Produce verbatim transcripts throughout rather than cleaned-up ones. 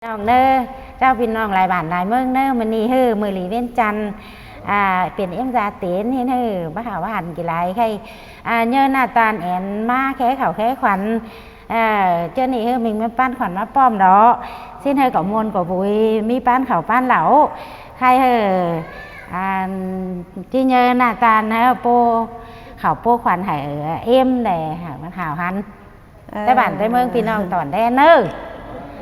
ꞌPi ꞌnọng ꞌnớ, ꞌchạu ꞌpi ꞌnọng lai bản lai ꞌmướng ꞌnớ, ꞌmự ꞌnị ꞌhứ ꞌmự lỉ ꞌviến chăn, à, pên ꞌếm da tến ꞌhến ꞌhứ báu hảo ꞌhặn kỉ lai khay, à, ꞌnhớ ꞌna ꞌtan ẻn ꞌmá khé khảu khé khuôn, à, ꞌchớ ꞌnị ꞌhứ ꞌmính ꞌmá ꞌpán khuôn ꞌmá ꞌpọm đỏ, ꞌsịn ꞌhứ ꞌcọ ꞌmuôn ꞌcọ vui, ꞌmí ꞌpán khảu ꞌpán lảu, khay ꞌhứ, à, ꞌchí ꞌnhớ ꞌna ꞌtan ꞌhứ ꞌpộ khảu ꞌpộ khuôn hảư ꞌếm đé hảư ꞌmắn hảo ꞌhặn. Té bản té ꞌmướng ꞌpi ꞌnọng tỏn đé ꞌnớ.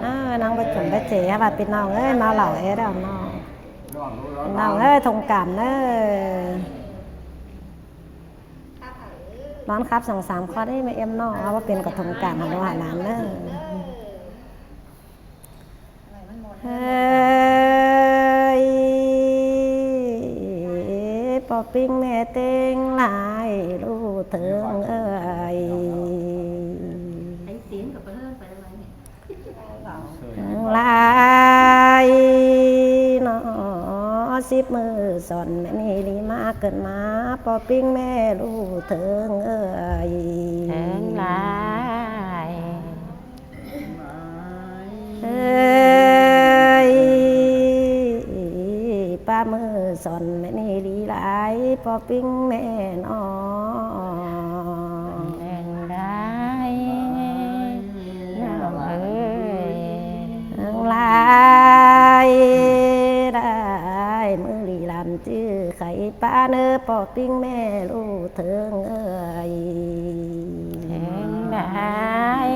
Ơ, ꞌnăng báu chủng báu chê hả ꞌpi ꞌnọng ới, ꞌmá lảu é đéo ꞌnọng. ꞌPi ꞌnọng ới, thông cảm ꞌnớ. Đón khắp song sám khót ới, ꞌmá ꞌếm ꞌnọng, báu pên ꞌcọ thông cảm hả ꞌlụk hả ꞌlan ꞌnớ. Hơi, ꞌpo ꞌpính ꞌmé ꞌtếng lai ꞌlụk thớng ới. Lai ꞌnọ síp ꞌmự son ꞌmé ꞌnị đi ꞌmá ꞌcợn ꞌmá, ꞌpo ꞌpính ꞌmé ꞌlụk thớng ới. Thớng lai. Hơi, ꞌpá ꞌmự son ꞌmé ꞌnị đi lai, ꞌpo ꞌpính ꞌmé ꞌnọ. Thớng lai, ꞌnọng ới. Thớng lai, lai, ꞌmự đi ꞌlan ꞌchư khay ꞌpá ꞌnớ, ꞌpo ꞌpính ꞌmé ꞌlụk thớng ới. Thớng lai.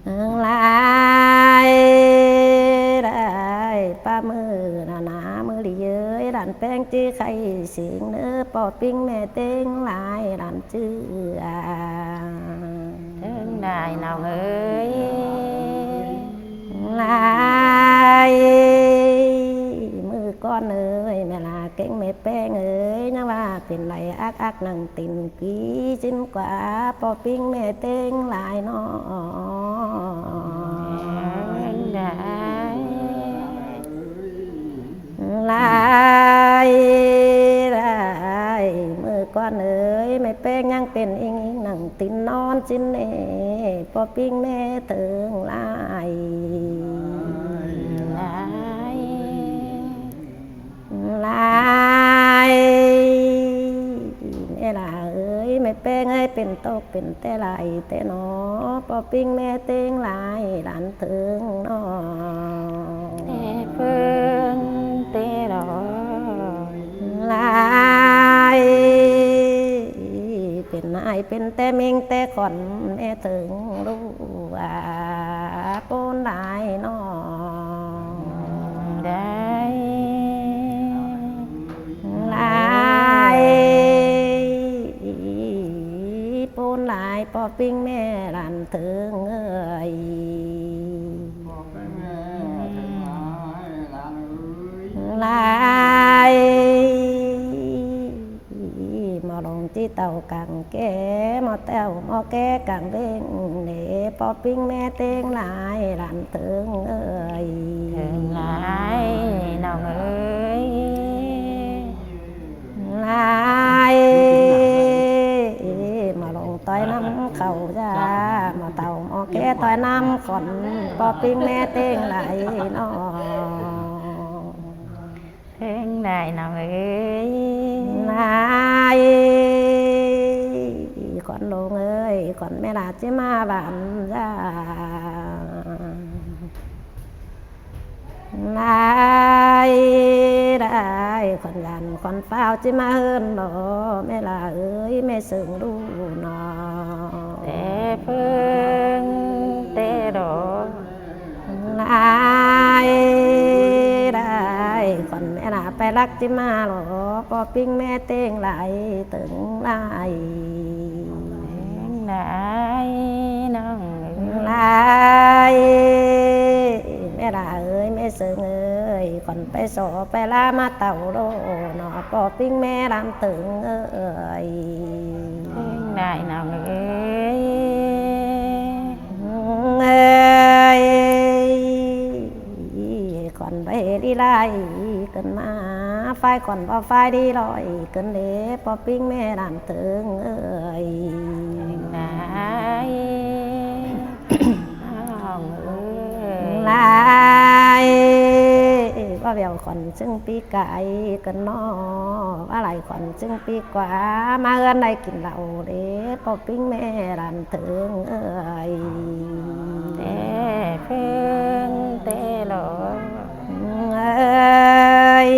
Thớng lai, lai, ꞌpá ꞌmự ꞌnọ ꞌna ꞌmự đi ới, ꞌlan ꞌpéng ꞌchư khay sính ꞌnớ, ꞌpo ꞌpính ꞌmé ꞌtếng lai ꞌlan ꞌchư a. Thớng lai ꞌnọng ới. Lai, ꞌmự ꞌcón ới, ꞌmé ꞌla kéng ꞌmé ꞌpéng ới, ꞌnhắng ꞌva pên lai ác ác ꞌnăng tin ꞌquí ꞌsịn ꞌquá, ꞌpo ꞌpính ꞌmé ꞌtếng lai ꞌnọ. Thớng lai. Lai, lai, ꞌmự ꞌcón ới, ꞌmé ꞌpéng ꞌnhắng pên ính ính ꞌnăng tin ꞌnón ꞌsịn ê, ꞌpo ꞌpính ꞌmé thớng lai. Lai. Lai, ꞌmé ꞌla ới, ꞌmé ꞌpéng ới, pên tốc pên té lai té ꞌnọ, ꞌpo ꞌpính ꞌmé ꞌtếng lai ꞌlan thớng ꞌnọ. Té ꞌphớng té đỏ. Lai, pên ải pên té ꞌmính té khuôn ꞌmé thớng ꞌlụk a, ꞌpốn lai ꞌnọ. Lai. Lai, ꞌpốn lai, ꞌpo ꞌpính ꞌmé ꞌlan thớng ới. Lai, ꞌmo lông ꞌchí tảu cang ké, ꞌmo tẻo ꞌmo ké cang ꞌvến nể, ꞌpo ꞌpính ꞌmé ꞌtếng lai ꞌlan thớng ới. Thớng lai ꞌnọng ới. Lai, ꞌmo lông ꞌtoi ꞌnăm khảu da, ꞌmo tảu ꞌmo ké ꞌtoi ꞌnăm khuôn, ꞌpo ꞌpính ꞌmé ꞌtếng lai ꞌnọ. Thớng lai ꞌnọng ới. Lai, khuôn lông ới, khuôn ꞌmé ꞌla ꞌchí ꞌmá bản da. Lai, lai, khuôn dản khuôn ꞌpháo ꞌchí ꞌmá ꞌhướn lo, ꞌmé ꞌla ới, ꞌmé sương ꞌlụk ꞌnọ. Té ꞌphớng té đỏ. Lai, lai, khuôn ꞌmé ꞌla pay lắc ꞌchí ꞌmá lo, ꞌpo ꞌpính ꞌmé ꞌtếng lai thớng lai. Thớng lai ꞌnọng ới. Lai, ꞌmé ꞌla ới, ꞌmé sương ới, khuôn pay so pay ꞌla ꞌmá tảu ꞌlô ꞌnọ, ꞌpo ꞌpính ꞌmé ꞌlan thớng ới. Thớng lai ꞌnọng ới. Ơi, khuôn đảy đi lai ꞌcợn ꞌmá, phái khuôn ꞌpo phái đi loi ꞌcợn lê, ꞌpo ꞌpính ꞌmé ꞌlan thớng ới. Thớng lai ꞌnọng ới. Béo khuôn ꞌsướng ꞌpi cai ꞌcọ ꞌnọ, ꞌva lai khuôn ꞌsướng ꞌpi ꞌquá, ꞌmá ꞌhướn đảy kin lảu ꞌlế, ꞌpo ꞌpính ꞌme ꞌlan thớng ới. Té phớng té lo. Ới,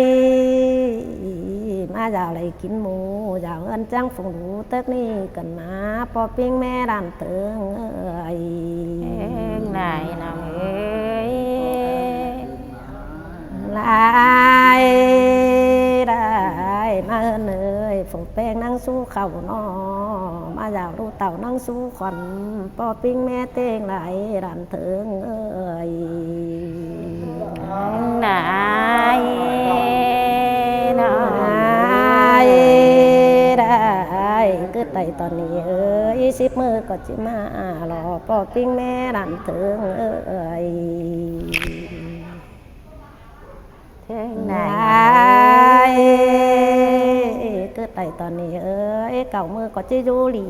ꞌmá dảo đảy kin mu, dảo ꞌhướn chắng phung đu tớc ꞌnị ꞌcọ ꞌnạ, ꞌpo ꞌpính ꞌme ꞌlan thớng ới. Phớng lai ꞌnọng ới. Lai đảy ꞌmá ꞌhướn ới, phủ ꞌpéng ꞌnăng sú khảu ꞌnọ, ꞌmá dảo đu tảu ꞌnăng sú khuôn, ꞌpo ꞌpính ꞌme ꞌtếng lai ꞌlan thớng ới. Lai ꞌnọng ới. Lai đảy, cứ tảy tỏn ꞌnị ới, síp ꞌmự ꞌcọ ꞌchí ꞌmá lo, ꞌpo ꞌpính ꞌme ꞌlan thớng ới. Lai, cứ tảy tỏn ꞌnị ới, cáu ꞌmự ꞌcọ ꞌchí dú đi,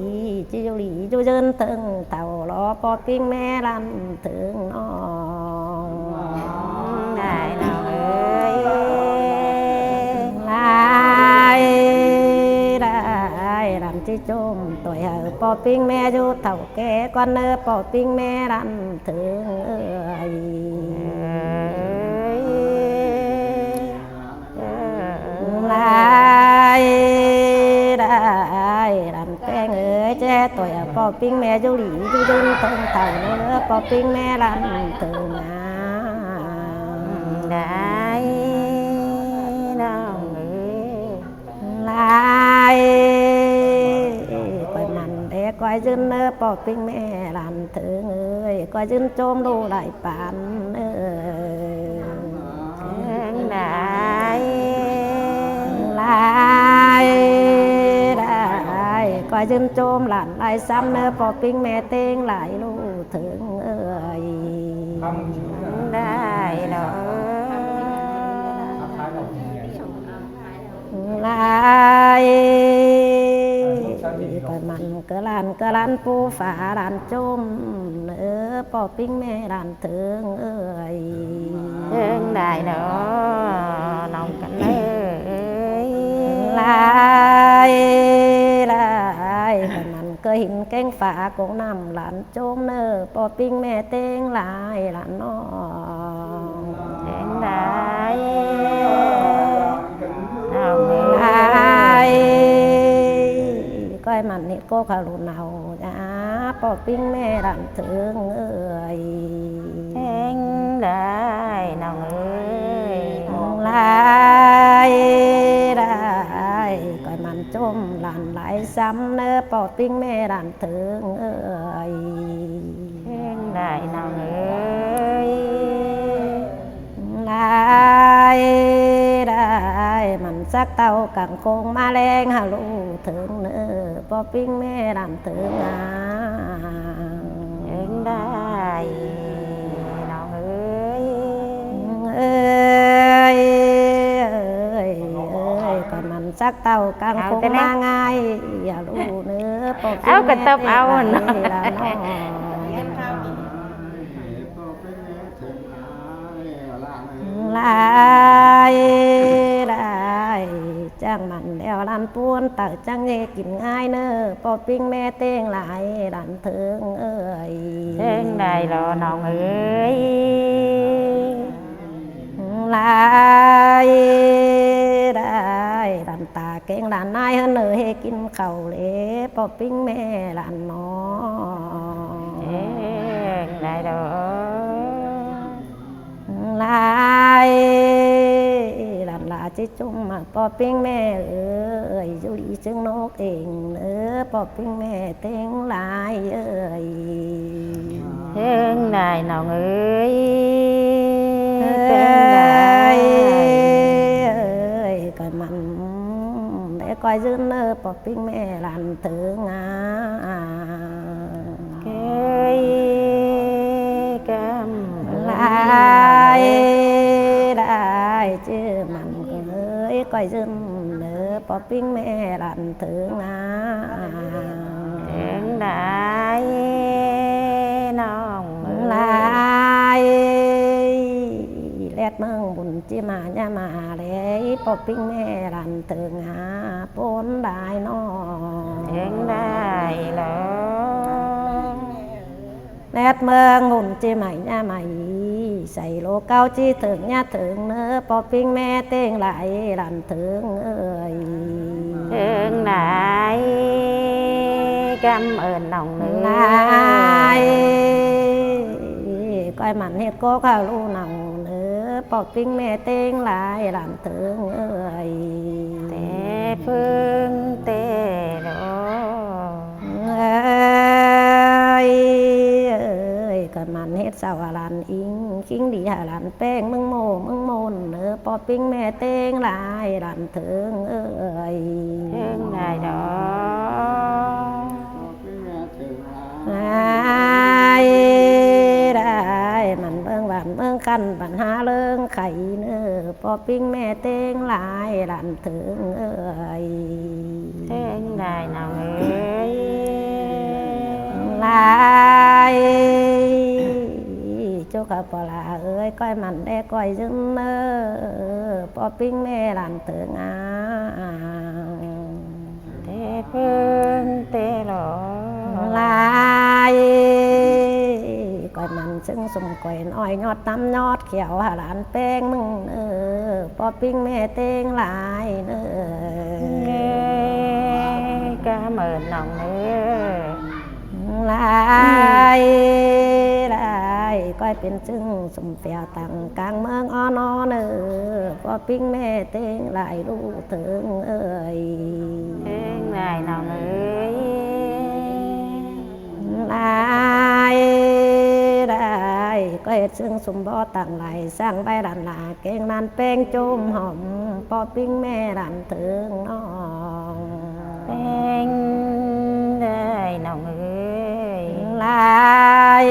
ꞌchí dú đi, dú ꞌdớn ꞌtớng thảu lo, ꞌpo ꞌpính ꞌme ꞌlan thớng ꞌnọng. Lai ꞌnọng ới. Lai đảy, ꞌlan ꞌchí ꞌchốm ꞌtoi hảư ꞌpo ꞌpính ꞌme dú thảu ké ꞌquá ꞌnớ, ꞌpo ꞌpính ꞌme ꞌlan thớng ới. Lai đảy, ꞌlan ꞌpéng ới, ꞌchí ꞌtoi hảư ꞌpo ꞌpính ꞌme dú đi, dú ꞌdớn ꞌtớng thảu ꞌnớ, ꞌpo ꞌpính ꞌme ꞌlan thớng ꞌnọng. Lai ꞌnọng ới. Lai ꞌcoi mẳn đé ꞌcoi ꞌdớn ꞌnớ, ꞌpo ꞌpính ꞌme ꞌlan thớng ới, ꞌcoi ꞌdớn ꞌchốm ꞌlụk lai pán ới. Lai đảy, ꞌcoi ꞌdớn ꞌchốm ꞌlan lai sắm ꞌnớ, ꞌpo ꞌpính ꞌme ꞌtếng lai ꞌlụk thớng ới. Lai ꞌnọng ới. Lai ꞌcoi mẳn ꞌcọ ꞌlan, ꞌcọ ꞌlan pú phả ꞌlan ꞌchốm ꞌnớ, ꞌpo ꞌpính ꞌme ꞌlan thớng ới. Phớng lai ꞌnọng, ꞌnọng căn ới. Lai đảy, ꞌcoi mẳn ꞌcọ hên kéng phả cống ꞌnặm ꞌlan ꞌchốm ꞌnớ, ꞌpo ꞌpính ꞌme ꞌtếng lai ꞌlan ꞌnọng. Phớng lai ꞌnọng ới. Lai ꞌcoi mẳn ꞌnị ꞌcọ khảu ꞌlụk nảu ꞌnạ, ꞌpo ꞌpính ꞌme ꞌlan thớng ới. Phớng lai ꞌnọng ới. Lai đảy, ꞌcoi mẳn ꞌchốm ꞌlan lai sắm ꞌnớ, ꞌpo ꞌpính ꞌme ꞌlan thớng ới. Phớng lai ꞌnọng ới. Lai đảy, mẳn sắc ꞌtạu cang không ꞌmá ꞌleng hảư ꞌlụk thớng ꞌnớ, ꞌpo ꞌpính ꞌme ꞌlan thớng ꞌnọng. Phớng lai ꞌnọng ới. Ới, ới, ới, ꞌcoi mẳn sắc ꞌtạu cang không ꞌmá ꞌngai hảư ꞌlụk ꞌnớ, ꞌpo ꞌpính ꞌme ꞌtếng lai ꞌlan ꞌnọng. Lai đảy, chắng mẳn ꞌlẹo ꞌlan ꞌpún tảu chắng ꞌnhị kin ꞌngai ꞌnớ, ꞌpo ꞌpính ꞌme ꞌtếng lai ꞌlan thớng ới. Phớng lai lo ꞌnọng ới. Lai đảy, ꞌlan ta kéng ꞌlan ꞌnái ꞌhướn ꞌnớ ꞌhế kin khảu ꞌlế, ꞌpo ꞌpính ꞌme ꞌlan ꞌnọng. Phớng lai lo. Lai, ꞌlan ꞌlạ ꞌchí ꞌchốm ꞌmá ꞌpo ꞌpính ꞌme ới, dú đi ꞌsướng ꞌnộc ên ới, ꞌpo ꞌpính ꞌme ꞌtếng lai ới. Phớng lai ꞌnọng ới. Phớng lai. Ới, ꞌcoi mẳn đé ꞌcoi ꞌdớn ꞌnớ, ꞌpo ꞌpính ꞌme ꞌlan thớng ꞌnọng. Ới, căm lai đảy, ꞌchư mẳn ới, ꞌcoi ꞌdớn ꞌnớ, ꞌpo ꞌpính ꞌme ꞌlan thớng ꞌnọng. Phớng lai ꞌnọng ới. Lai, ꞌlé ꞌmướng bun ꞌchí ꞌmá ꞌnhá ꞌmá ꞌlế, ꞌpo ꞌpính ꞌmé ꞌlan thớng a, ꞌpốn lai ꞌnọ. Thớng lai lo. ꞌLét ꞌmướng bun ꞌchí ꞌmá ꞌnhá ꞌmá, sai ꞌlụk cáu ꞌchí thớng ꞌnhá thớng ꞌnớ, ꞌpo ꞌpính ꞌmé ꞌtếng lai ꞌlan thớng ơi. Thớng lai, ꞌcắm ơn ꞌnọng ꞌnớ. Lai, ꞌcoi mẳn ꞌhệt cốc hảư ꞌlụk ꞌnọng ꞌnớ, ꞌpo ꞌpính ꞌmé ꞌtếng lai ꞌlan thớng ơi. Té ꞌpứng té lo. Ơi, ơi, ꞌcoi mẳn ꞌhệt sau hảư ꞌlan ính, ꞌkhính đi hảư ꞌlan ꞌpéng ꞌmướng ꞌmô ꞌmướng ꞌmôn ꞌnớ, ꞌpo ꞌpính ꞌmé ꞌtếng lai ꞌlan thớng ơi. Thớng lai lo. Lai, lai, mẳn ꞌmướng ꞌván ꞌmướng khăn, bản há ꞌlướng khay ꞌnớ, ꞌpo ꞌpính ꞌmé ꞌtếng lai ꞌlan thớng ơi. Thớng lai ꞌnọng ơi. Lai, ꞌchớ khảu ꞌpo ꞌla ơi, ꞌcoi mẳn đé ꞌcoi dưn ꞌnớ, ꞌpo ꞌpính ꞌmé ꞌlan thớng a. Té ꞌpứng té lo. Lai, ꞌcoi mẳn ꞌsướng sum ꞌcoi ꞌnọi ꞌnhọt ꞌtắm ꞌnhọt khẻo hảư ꞌlan ꞌpéng ꞌmướng ꞌnớ, ꞌpo ꞌpính ꞌmé ꞌtếng lai ꞌnớ. ꞌCắm ơn ꞌnọng ꞌnớ. Lai, lai, ꞌcoi pên ꞌsướng sum phéo tẳng cang ꞌmướng ó ꞌnọ ꞌnớ, ꞌpo ꞌpính ꞌmé ꞌtếng lai ꞌlụk thớng ơi. Thớng lai ꞌnọng ơi. Lai, lai, ꞌcoi ꞌsướng sum bók tẳng lai ꞌsáng ꞌvạy ꞌlan ꞌla kéng ꞌlan ꞌpéng ꞌchốm hỏm, ꞌpo ꞌpính ꞌmé ꞌlan thớng ꞌnọng. Ơ, ꞌnọng ơi. Lai,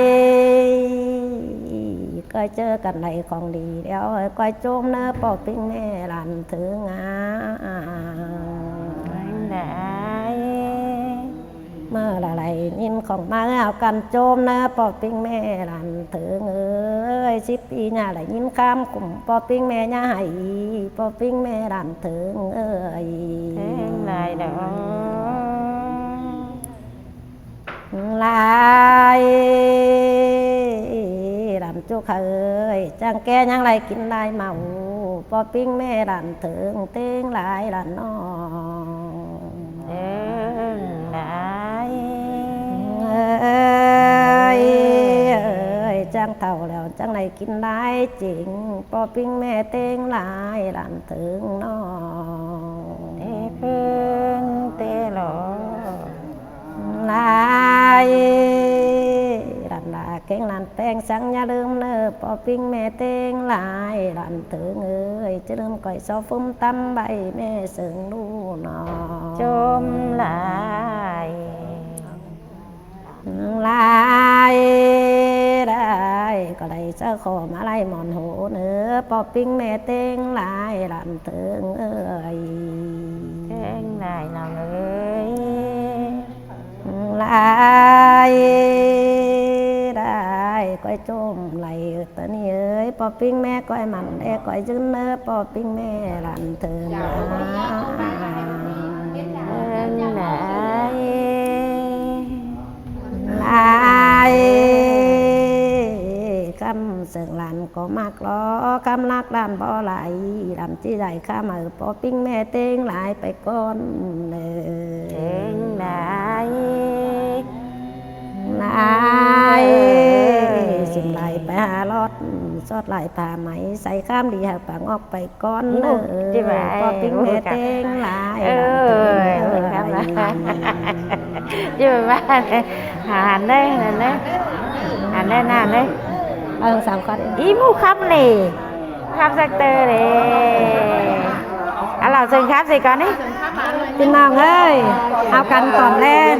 ꞌcoi ꞌchớ căn đảy khong đi ꞌlẹo, ꞌcoi ꞌchốm ꞌnớ, ꞌpo ꞌpính ꞌmé ꞌlan thớng a. Lai. ꞌMưa lai lai ꞌnhính khong ꞌmá ꞌhụ căn ꞌchốm ꞌnớ, ꞌpo ꞌpính ꞌmé ꞌlan thớng ơi. Síp ꞌpi ꞌnhá lai ꞌnhính kham khum, ꞌpo ꞌpính ꞌmé ꞌnhá hảy, ꞌpo ꞌpính ꞌmé ꞌlan thớng ơi. Thớng lai lo. Lai, ꞌlan ꞌchu khả ơi, chắng ké ꞌnhắng lai kin lai mau, ꞌpo ꞌpính ꞌmé ꞌlan thớng ꞌtếng lai ꞌlan ꞌnọ. Thớng lai. Ơi, ơi, chắng thảu ꞌlẹo chắng lai kin lai chính, ꞌpo ꞌpính ꞌmé ꞌtếng lai ꞌlan thớng ꞌnọ. Té ꞌpứng té lo. Lai, ꞌlan ꞌla kéng ꞌlan ꞌpéng sắng ꞌnhá ꞌlứm ꞌnớ, ꞌpo ꞌpính ꞌmé ꞌtếng lai ꞌlan thớng ơi. ꞌChớ ꞌlứm ꞌcoi so phúm tắm ꞌvạy ꞌmé sương ꞌlụk ꞌnọ. ꞌChốm lai. Lai, lai, ꞌcọ lai sáư khổ ꞌmá lai mỏn hổ ꞌnớ, ꞌpo ꞌpính ꞌmé ꞌtếng lai ꞌlan thớng ơi. Thớng lai ꞌnọng ơi. Lai, lai, ꞌcoi ꞌchốm lai ꞌtớ ꞌnị ơi, ꞌpo ꞌpính ꞌmé ꞌcoi mẳn đé ꞌcoi dưn ꞌnớ, ꞌpo ꞌpính ꞌmé ꞌlan thớng a. Lai, lai, ꞌcắm sương ꞌlan ꞌcọ ꞌmặc lo, ꞌcắm lắc ꞌlan bók lai, ꞌlan ꞌchí lai ꞌkhắm hảư ꞌpo ꞌpính ꞌmé ꞌtếng lai pay ꞌcốn ꞌnớ. Thớng lai. Lai, sim lai pay hả ꞌlọt, sót lai pha mai, sai ꞌkhắm đi hảư pang ốc pay ꞌcốn ꞌnớ. ꞌPo ꞌpính ꞌmé ꞌtếng lai. Ơi, ơi, ơi. Chứ mà hẳn đây, hẳn đây. Hẳn đây, hẳn đây. Ơ, sắm khót. Í ꞌmú khắp ꞌnị. Khắp sắc tơ ꞌnị. À, lỏ sương khắp gì con ấy? ꞌPi ꞌnọng ơi, au căn tỏn ꞌlen.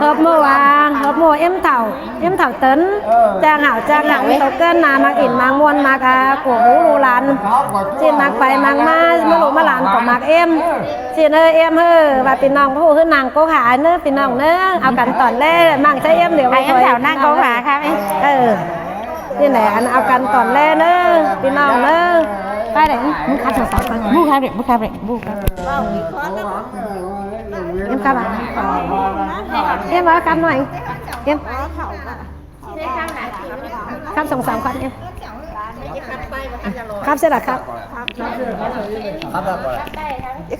ꞌhọp ꞌmự a, ꞌhọp ꞌmự ꞌếm thảu, ꞌếm thảu tớn, chang hảo chang hảo, ꞌmí tô ꞌcớn ꞌna ꞌmặc ỉn ꞌmặc ꞌmuôn ꞌmặc a, ꞌcọ hú ꞌlụk ꞌlan, ꞌchí ꞌmặc pay ꞌmặc ꞌmá, ꞌmá ꞌlụk ꞌmá ꞌlan ꞌcọ ꞌmặc ꞌếm. ꞌChí ꞌnớ ꞌếm ꞌhứ, ꞌva ꞌpi ꞌnọng ꞌhụ ꞌhứ ꞌnăng ꞌcọ hả ꞌnớ, ꞌpi ꞌnọng ꞌnớ, au căn tỏn ꞌlé, ꞌmăng ꞌchí ꞌếm điêu. Ai ꞌếm thảu ꞌnăng ꞌcọ hả ꞌkhắm. Ơ. ꞌChí ꞌnớ ăn au căn tỏn ꞌlé ꞌnớ, ꞌpi ꞌnọng ꞌnớ. Pay đảy. ꞌMự khắp song sam căn. ꞌMự khắp đảy, ꞌmự khắp đảy, ꞌmự khắp. ꞌEm khắp a? ꞌEm au khắp ꞌnọi. ꞌEm. Khắp song sam căn ꞌem. Khắp ꞌsứ đa khắp. ꞌChí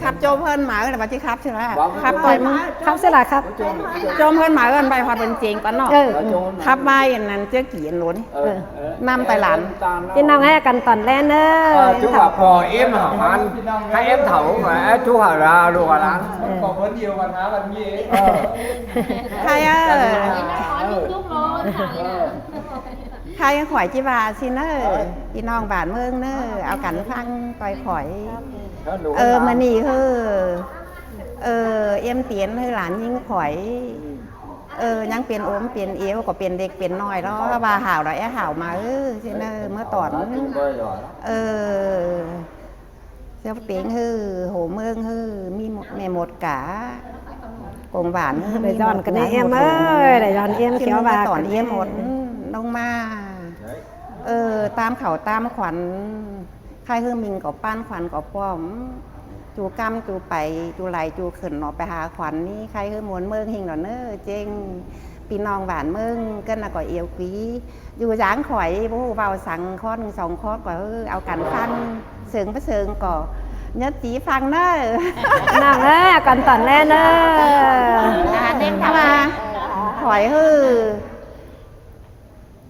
khắp ꞌchốm ꞌhướn máư, ꞌva ꞌchí khắp ꞌsứ đa. Khắp ꞌtoi ꞌmự. Khắp ꞌsứ đa khắp. ꞌChốm ꞌhướn máư ꞌhướn ꞌvạy ꞌhọt bơn chên ꞌquá ꞌnọ. Ơ. Khắp ꞌvạy ꞌnặn ꞌchớ kỉ ꞌnặn. Ơ. ꞌNăm tai lan. ꞌPi ꞌnọng ꞌhứ căn tỏn ꞌlé ꞌnớ. Ơ, ꞌchú hảư ꞌpo ꞌếm hảư ꞌmắn. Hảư ꞌếm thảu ꞌmắn, ơ, ꞌchú hảư ꞌlạ ꞌlụk ꞌlạ ꞌlán. Ơ. Khay ơ. Khay khỏi ꞌchí ꞌva ꞌsịn ꞌnớ. ꞌPi ꞌnọng bản ꞌmướng ꞌnớ. Au căn ꞌphắng ꞌtoi khỏi. Ơ, ꞌmự ꞌnị ꞌhứ. Ơ, ꞌếm tiên ꞌhứ lan ꞌnhính khỏi. Ơ, ꞌnhắng pên ốm pên êu, ꞌcọ pên đếc pên ꞌnọi ꞌló, ꞌva hảư ꞌló é hảư máư, ꞌchí ꞌnớ, ꞌmá tỏn. Ơ, ꞌsứa pên ꞌhứ, hô ꞌmướng ꞌhứ, ꞌmí ꞌme ꞌmột cả. Công bản ꞌhứ, đảy ꞌdọn căn ꞌnị ꞌem ơi, đảy ꞌdọn ꞌem ꞌchí ꞌnớ ꞌva tỏn ꞌnị ꞌem ꞌmột, ꞌnọng ꞌmá. Ơ, tam khảu tam khuôn. Khay ꞌhứ ꞌminh ꞌcọ ꞌpan khuôn ꞌcọ ꞌpọm. ꞌChu ꞌcắm ꞌchu pay, ꞌchu lai ꞌchu khửn ꞌnọ pay ha khuôn ꞌnị, khay ꞌhứ ꞌmuôn ꞌmướng ꞌhính ꞌnọ ꞌnớ, ꞌchếng ꞌpi ꞌnọng bản ꞌmướng, ꞌcốn ꞌnặn ꞌcọ ꞌiêu quí. ꞌDụ dáng khỏi, báu ꞌhụ ꞌvạu săng, khót song khót ꞌcọ ꞌhứ, au căn ꞌphắng, sương bá sương ꞌcọ, nhất trí ꞌphắng ꞌnớ. ꞌNọng ới, au căn tỏn ꞌlé ꞌnớ. Khỏi ꞌhứ.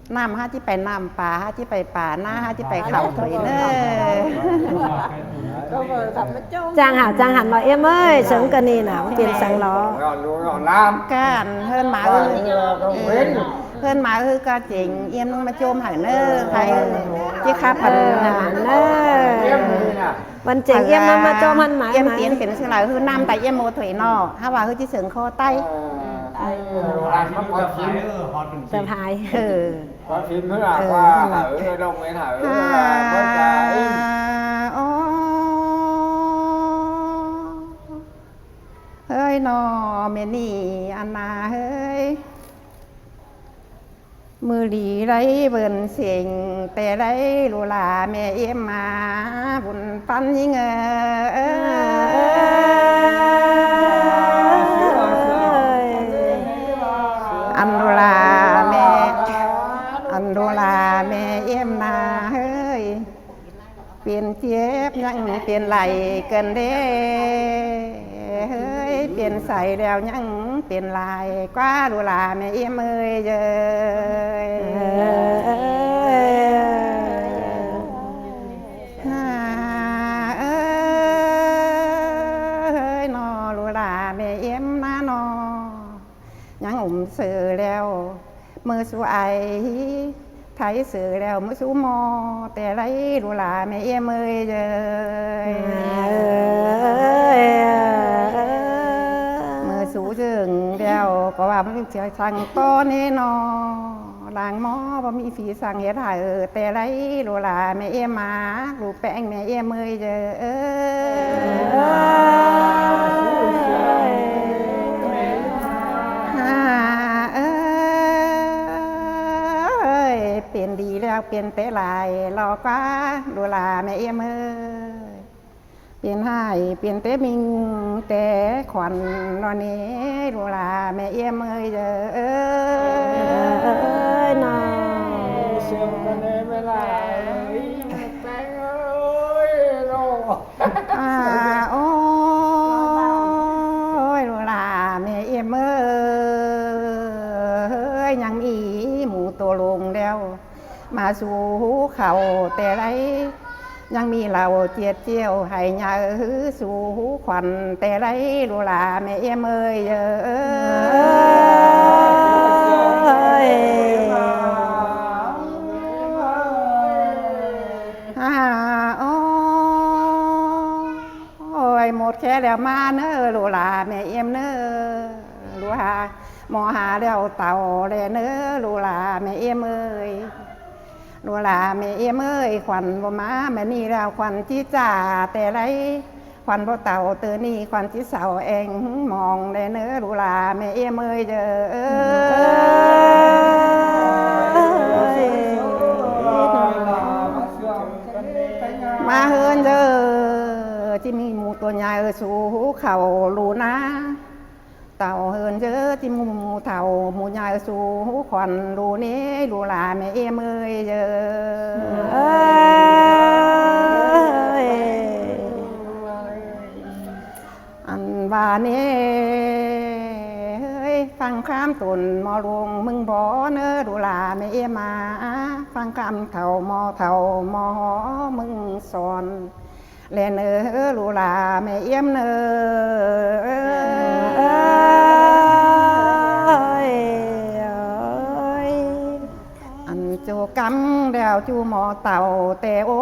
ꞌNặm hák ꞌchí pay ꞌnặm, pa hák ꞌchí pay pa, ꞌná hák ꞌchí pay khảu thôi ꞌnớ. Chang hảư chang hẳn ꞌnọi ꞌếm ơi, sớng ꞌcọ ꞌnị ꞌnạ, pên săng ꞌló. Căn ꞌhướn máư, ꞌhướn máư ꞌcọ chêng, ꞌếm ꞌmá ꞌchốm hảư ꞌnớ, khay ꞌchí khắp hẳn ꞌnớ. Băn chêng ꞌếm ꞌmá ꞌchốm hẳn máư, ꞌếm máư. Tiên pên ꞌsứ lai ꞌhứ ꞌnặm tai ꞌếm ꞌmô thôi ꞌnọ, hák ꞌva ꞌhứ ꞌchí sớng khót tai. Tơm hai. Ơ. Có phim nữa là qua hở, đông đến hở, là có qua im. Ơ, ơi, ꞌnọ ꞌmẹ ꞌnị ăn ꞌna ơi. ꞌMự đi đảy bươn sêng, té đảy ꞌlụk ꞌlạ ꞌmẹ ꞌếm ꞌmá, bun ꞌphắn ꞌnhính ơi. Ăn ꞌlụk ꞌlạ ꞌmẹ, ăn ꞌlụk ꞌlạ ꞌmẹ ꞌếm ꞌmá ơi. Pên chếp ꞌnhắng pên lai cơn đé, ơi, pên sai ꞌlẹo ꞌnhắng pên lai, ꞌquá ꞌlụk ꞌlạ ꞌmẹ ꞌếm ơi ơi. Ơi, ꞌnọ ꞌlụk ꞌlạ ꞌmẹ ꞌếm ꞌmá ꞌnọ. ꞌNhắng ủm sư ꞌlẹo, ꞌmự sú ai, thái sư ꞌlẹo ꞌmự sú ꞌmo, té đảy ꞌlụk ꞌlạ ꞌmẹ ꞌếm ơi ơi. ꞌMự sú dưn ꞌlẹo, ꞌcọ ꞌva ꞌmự ꞌchí săng ꞌtố ꞌnị ꞌnọ. Lăng ꞌmo báu ꞌmí phi săng ꞌhét hảư, té đảy ꞌlụk ꞌlạ ꞌmẹ ꞌếm ꞌmá, ꞌlụk ꞌpéng ꞌmẹ ꞌếm ơi ơi. Ơi, pên đi ꞌlẹo pên té lai, lo ꞌquá ꞌlụk ꞌlạ ꞌmẹ ꞌếm ơi. Pên ꞌhại pên té ꞌminh té khuôn ꞌnọ ꞌnị, ꞌlụk ꞌlạ ꞌmẹ ꞌếm ơi ơi. Ơi ꞌnọ. À, ôi, ꞌlụk ꞌlạ ꞌmẹ ꞌếm ơi, ꞌnhắng ꞌmí ꞌmụ tô ꞌlung ꞌlẹo. ꞌMá sú khảu té đảy, ꞌnhắng ꞌmí lảu ꞌchiết chiêu, hảư ꞌnhắng sú khuôn té đảy, ꞌlụk ꞌlạ ꞌmẹ ꞌếm ơi ơi. một khé đeo ꞌmá ꞌnớ ꞌlụk ꞌlạ ꞌme ꞌiêm ꞌnớ. ꞌLụk ꞌhạ ꞌmo hả đeo tảu ꞌlẹ ꞌnớ ꞌlụk ꞌlạ ꞌme ꞌiêm ơi. ꞌLụk ꞌlạ ꞌme ꞌiêm ơi, khuôn báu ꞌmá ꞌme ꞌnị đeo khuôn ꞌchí ꞌchạ ꞌtẹ đảy. Khuôn báu tảu ꞌtứ ꞌnị khuôn ꞌchí sau ꞌeng mong ꞌlẹ ꞌnớ ꞌlụk ꞌlạ ꞌme ꞌiêm ơi ꞌchớ. ꞌMá ꞌhướn ꞌchớ, ꞌchí ꞌmí ꞌmú tua ꞌnhá ꞌsú khảu ꞌlụk ꞌná. Tảu ꞌhướn ꞌchớ, ꞌchí ꞌmú ꞌmú thảu ꞌmú ꞌnhá ꞌsú khuôn ꞌlụk ꞌnị ꞌlụk ꞌlạ ꞌme ꞌiêm ơi ꞌchớ. Ăn ꞌva ꞌnị ꞌhới, ꞌphắng kham tủn ꞌmo ꞌlung ꞌmứng bók ꞌnớ ꞌlụk ꞌlạ ꞌme ꞌiêm ꞌmá. ꞌPhắng kham thảu ꞌmo thảu ꞌmo ꞌmứng son ꞌlẹ ꞌnớ ꞌlụk ꞌlạ ꞌme ꞌiêm ꞌnớ. Ăn ꞌchu cắm đeo ꞌchu ꞌmo tảu ꞌtẹ ꞌô.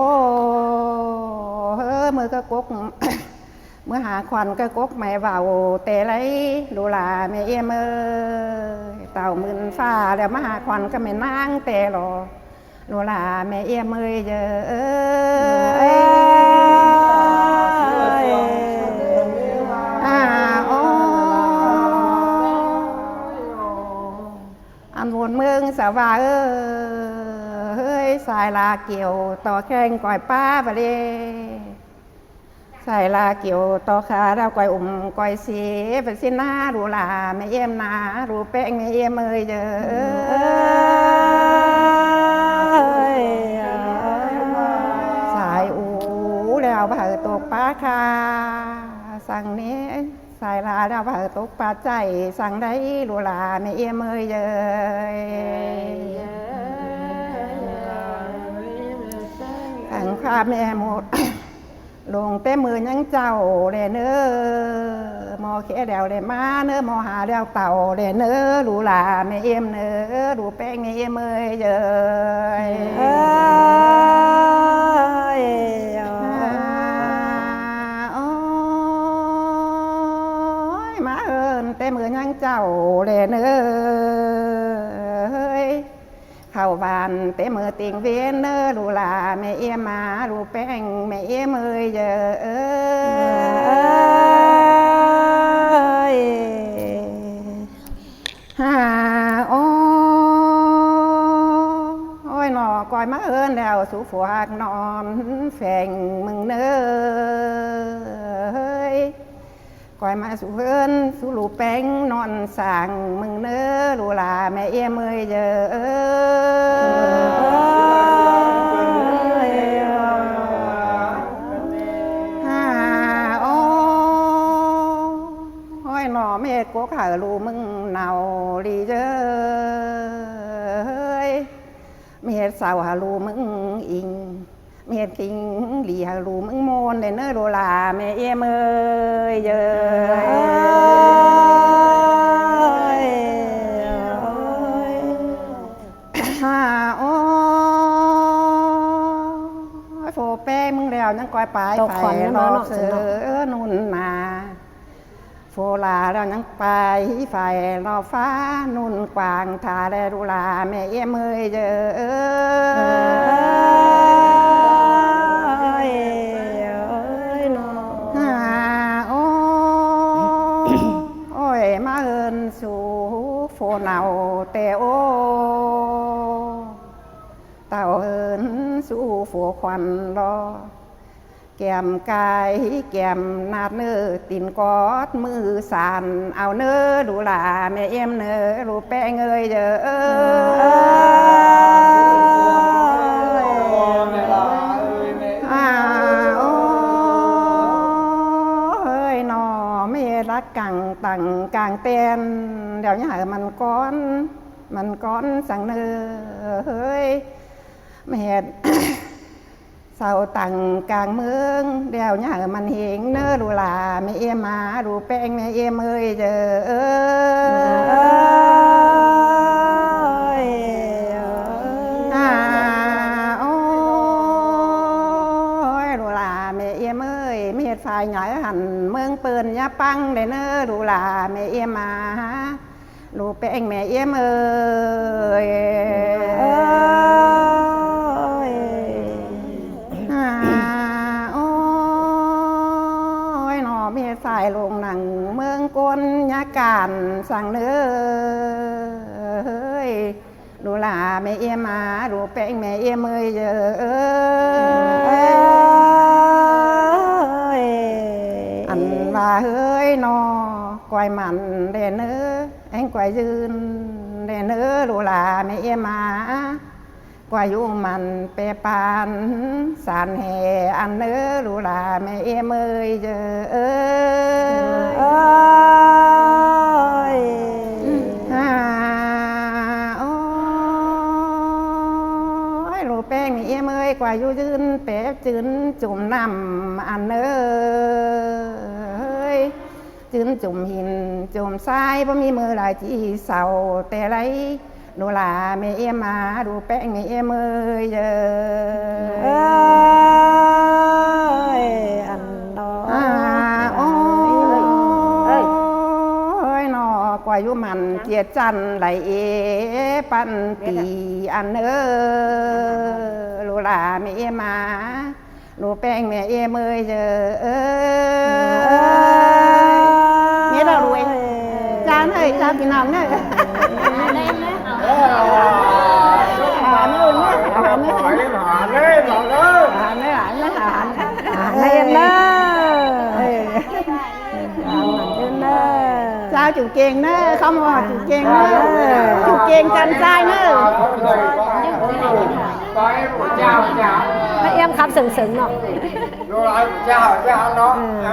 ꞌMưa cá cốc, ꞌmưa hả khuôn cá cốc ꞌme ꞌvạu ꞌtẹ đảy ꞌlụk ꞌlạ ꞌme ꞌiêm ơi. Tảu ꞌmựn ꞌphạ đeo ꞌmá hả khuôn cá ꞌme ꞌnáng ꞌtẹ lo. ꞌLụk ꞌlạ ꞌme ꞌiêm ơi ꞌchớ. À, ô. Ăn ꞌvôn ꞌmướng sa ꞌva ơi, sai ꞌla kiẻo ꞌto kheng ꞌcoi ꞌpá ꞌva ꞌlế. Sai ꞌla kiẻo ꞌto khả đeo ꞌcoi ủm ꞌcoi ꞌsịn ꞌva ꞌsịn ꞌná ꞌlụk ꞌlạ ꞌme ꞌiêm ꞌná ꞌlụk ꞌpéng ꞌme ꞌiêm ơi ꞌchớ. Sai ú đeo ꞌva hảư tốc ꞌpá khả săng ꞌnị. Sai ꞌla đeo ꞌva hảư tốc ꞌpá ꞌchái săng đảy ꞌlụk ꞌlạ ꞌme ꞌiêm ơi ꞌchớ. Khẳng khả ꞌme ꞌmột ꞌlung té ꞌmự ꞌnhắng ꞌchạu ꞌlẹ ꞌnớ. ꞌMo khé đeo ꞌlẹ ꞌmá ꞌnớ, ꞌmo hả đeo tảu ꞌlẹ ꞌnớ ꞌlụk ꞌlạ ꞌme ꞌiêm ꞌnớ, ꞌlụk ꞌpéng ꞌme ꞌiêm ơi ꞌchớ. À, ôi, ꞌmá ꞌhướn té ꞌmự ꞌnhắng ꞌchạu ꞌlẹ ꞌnớ. Khảu ꞌván té ꞌmự ꞌtếng ꞌviến ꞌnớ ꞌlụk ꞌlạ ꞌme ꞌiêm ꞌmá ꞌlụk ꞌpéng ꞌme ꞌiêm ơi ꞌchớ. Hà ô, ôi ꞌnọ ꞌcoi ꞌmá ꞌhướn đeo sú phua ꞌhặc ꞌnọn pheng ꞌmứng ꞌnớ. ꞌCoi ꞌmá sú ꞌhướn sú ꞌlụk ꞌpéng ꞌnọn sảng ꞌmứng ꞌnớ ꞌlụk ꞌlạ ꞌme ꞌiêm ơi ꞌchớ. Hà ô, ôi ꞌnọ ꞌme ꞌhệt cốc hảư ꞌlụk ꞌmứng nảu đi ꞌchớ. ꞌMá ꞌhệt sau hảư ꞌlụk ꞌmứng ính, ꞌmá ꞌhệt kính đi hảư ꞌlụk ꞌmứng ꞌmôn ꞌlẹ ꞌnớ ꞌlụk ꞌlạ ꞌme ꞌiêm ơi ꞌchớ. Hà ô, phua ꞌpéng ꞌmứng đeo ꞌnhắng ꞌcoi pay phải ꞌnọ sớ ꞌnun nả. Phua ꞌlạ đeo ꞌnhắng pay phải ꞌnọ phá ꞌnun quảng thả ꞌlẹ ꞌlụk ꞌlạ ꞌme ꞌiêm ơi ꞌchớ. Hà ô, ôi ꞌmá ꞌhướn sú phua nảu ꞌtẹ ꞌô. Tảu ꞌhướn sú phua khuôn lo. Kẻm cai kẻm ꞌnạt ꞌnớ tin cót ꞌmự san au ꞌnớ ꞌlụk ꞌlạ ꞌme ꞌiêm ꞌnớ ꞌlụk ꞌpéng ơi ꞌchớ. À ô, ôi ꞌnọ ꞌme ꞌhệt lắc cẳng tẳng cẳng ten đeo ꞌnhá hảư mẳn cón, mẳn cón săng ꞌnớ ơi. ꞌMá ꞌhệt sau tẳng cẳng ꞌmướng đeo ꞌnhá hảư mẳn hên ꞌnớ ꞌlụk ꞌlạ ꞌme ꞌiêm ꞌmá ꞌlụk ꞌpéng ꞌme ꞌiêm ơi ꞌchớ. À ô, ôi ꞌlụk ꞌlạ ꞌme ꞌiêm ơi, ꞌmá ꞌhệt phải nhảy hẳn ꞌmướng ꞌpưn ꞌnhá ꞌpăng đảy ꞌnớ ꞌlụk lả ꞌmẹ ꞌiêm ꞌmá, ꞌlụk ꞌpéng ꞌmẹ ꞌiêm ới. Ôi. À, ôi, nó ꞌmẹ sai ꞌlống nẳng ꞌmướng ꞌcốn ꞌnhá cản săng ꞌnớ ới. ꞌLụk lả ꞌmẹ ꞌiêm ꞌmá, ꞌlụk ꞌpéng ꞌmẹ ꞌiêm ới ꞌdớ. Ăn ꞌva ꞌhới ꞌnọ, ꞌcoi mẳn đảy ꞌnớ, ꞌéng ꞌcoi dưn đảy ꞌnớ ꞌlụk lả ꞌmẹ ꞌiêm ꞌmá. ꞌCoi dú mẳn ꞌpẹ ꞌpan san ꞌhế ăn ꞌnớ ꞌlụk lả ꞌmẹ ꞌiêm ới ꞌdớ. Ôi. À, ôi, ꞌlụk ꞌpéng ꞌmẹ ꞌiêm ới, ꞌcoi dú dưn ꞌpẹ ꞌchưn chum ꞌnặm ăn ꞌnớ ới. ꞌChưn chum hin chum sai, báu ꞌmí ꞌmự lai ꞌchí sau té lai. ꞌLụk lả ꞌmẹ ꞌiêm ꞌmá, ꞌlụk ꞌpéng ꞌmẹ ꞌiêm ới ꞌdớ. Ôi, ăn đó. À, ôi, ꞌnọ ꞌcoi dú mẳn ꞌchiến chăn lai é păn pí ăn ꞌnớ ꞌlụk lả ꞌmẹ ꞌiêm ꞌmá. ꞌLụk ꞌpéng ꞌmẹ ꞌiêm ới ꞌdớ. Mết ꞌlụk ơi. Chào ꞌnớ, chào ꞌpi ꞌnọng ꞌnớ. À, ꞌnớ, ꞌnớ, à, ꞌnớ. À, ꞌnớ, à, ꞌnớ, à, ꞌnớ, à, ꞌnớ. Chào chú Kiên ꞌnớ, khắm hả chú Kiên ꞌnớ. Chú Kiên chăn sai ꞌnớ. Bác em khắp sướng sướng ꞌnọ.